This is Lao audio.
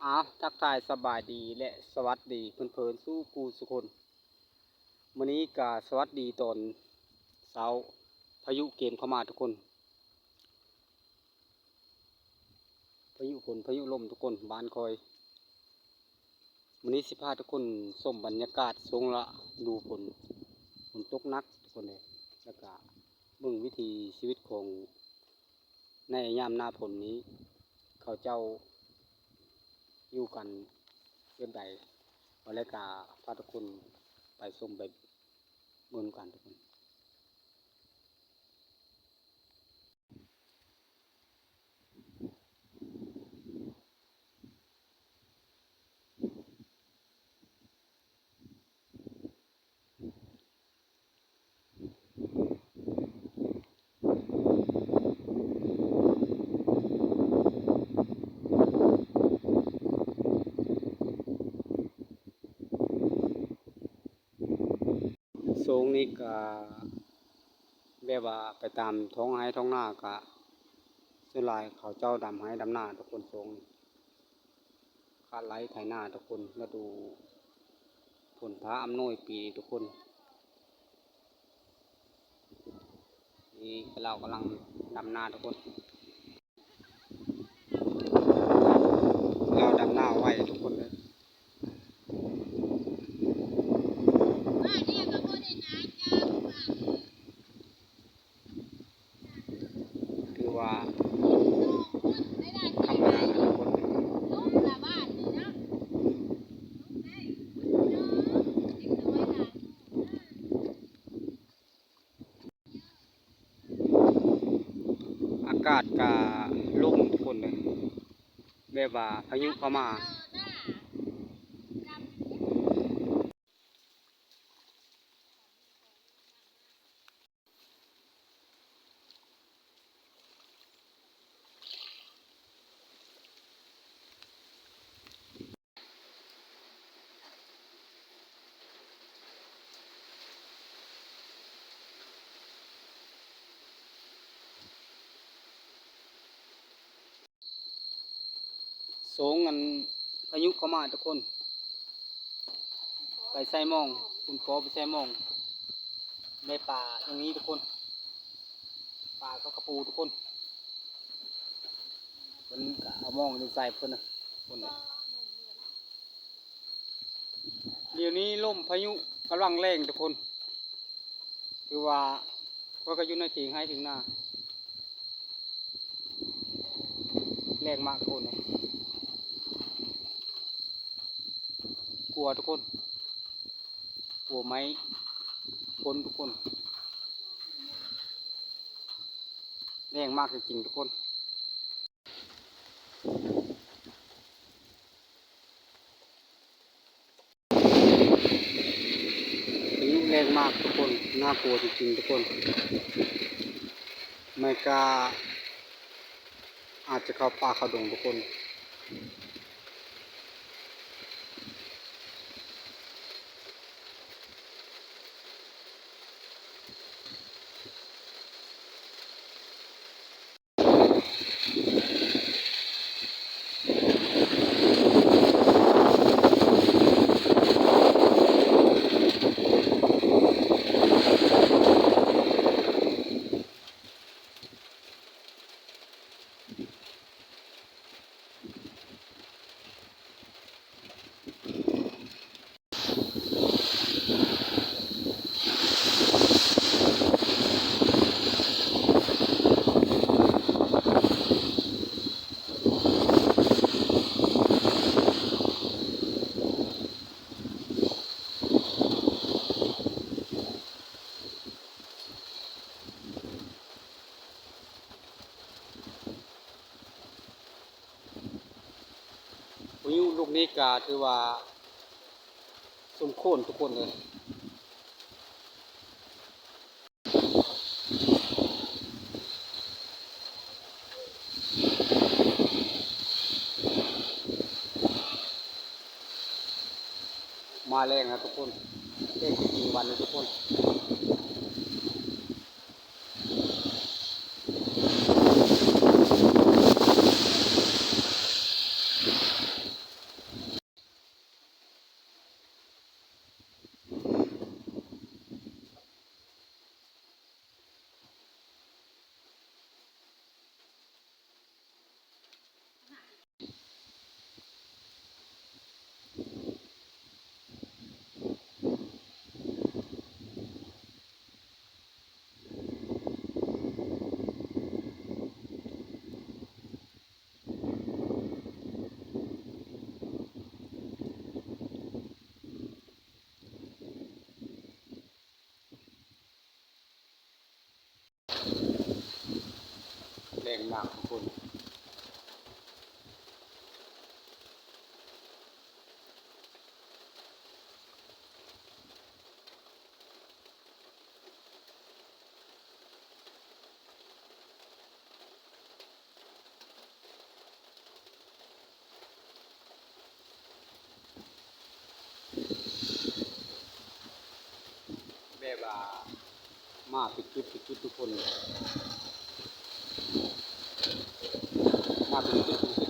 ອ້າວ ທັກທາຍສະບາຍດີ ແລະ ສະຫວັດດີເພິ່ນໆ ສູ່ຄູ່ສູ່ຄົນ. ມື້ນີ້ກະສະຫວັດດີຕອນເຊົ້າ, ພາຍຸເກມເຂົ້າມາທຸກຄົນ, ພາຍຸຝົນ ພາຍຸລົມທຸກຄົນ ບ້ານຂ້ອຍ. ມື້ນີ້ຊິພາທຸກຄົນຊົມບັນຍາກາດຊ່ວງລະດູຝົນ, ຝົນຕົກໜັກທຸກຄົນເອີຍ, ແລ້ວກະເບິ່ງວິຖີຊີວິດຂອງ ໃນຍາມໜ້າຝົນນີ້ ເຂົາເຈົ້າຢູ່ກັນແບບໃດ, ແລ້ວກະພາທຸກຄົນໄປຊົມໄປເບິ່ງນຳກັນທຸກຄົນ. ຊ່ວງນີ້ກະແບບວ່າໄປຕາມທ້ອງໄຮ່ທ້ອງນາກະ ສ່ວນຫຼາຍເຂົາເຈົ້າດຳໄຮ່ດຳນາທຸກຄົນ. ຊ່ວງນີ້ ຄາດໄລ່ໄຖນາທຸກຄົນ, ລະດູຝົນຟ້າອຳນວຍປີນີ້ທຸກຄົນ. ນີ້ລາວກຳລັງດຳນາທຸກຄົນ, ລາວດຳນາໄວທຸກຄົນເອີຍ. ຖືວ່າທຳມະດາທຸກຄົນ. ອາກາດກະລົມທຸກຄົນເລີຍ, ແບບວ່າພາຍຸເຂົ້າມາ. ຊ່ວງອັນພາຍຸເຂົ້າມາທຸກຄົນ, ໄປໃສ່ມອງ, ຄຸນພໍ່ໄປໃສ່ມອງ, ໄດ້ປາຢ່າງນີ້ທຸກຄົນ, ປາເຂົາກະປູທຸກຄົນ. ເພິ່ນກະເອົາມອງນີ້ໃສ່ເພິ່ນນະ, ຄົນນະ. ດຽວນີ້ລົມພາຍຸກຳລັງແຮງທຸກຄົນ, ຖືວ່າ ຂ້ອຍກະຢູ່ໃນເຖິງໄຮ່ເຖິງນາ, ແຮງມາກທຸກຄົນເອີຍ. ກົວທຸກຄົນ, ກົວໄມ້ຄົນທຸກຄົນ, ແຮງມາກຈິງໆທຸກຄົນ. ພາຍຸແຮງມາກທຸກຄົນ, ໜ້າກົວຈິງໆທຸກຄົນ. ໄມ້ກ້າອາດຈະເຂົ້າປ່າເຂົ້າດົງທຸກຄົນ. ພາຍຸລູກນີ້ກະຖືວ່າສົມຄວນທຸກຄົນເອີຍ. ມາແຮງນະທຸກຄົນ, ແຮງຈິງໆວັນນະທຸກຄົນ. ນມາກທຸກຄົນ. ແບບວ່າມາເປັນຈຸດເປັນຈຸດທຸກຄົນ ມາເປັນຈຸດເປັນຈຸດ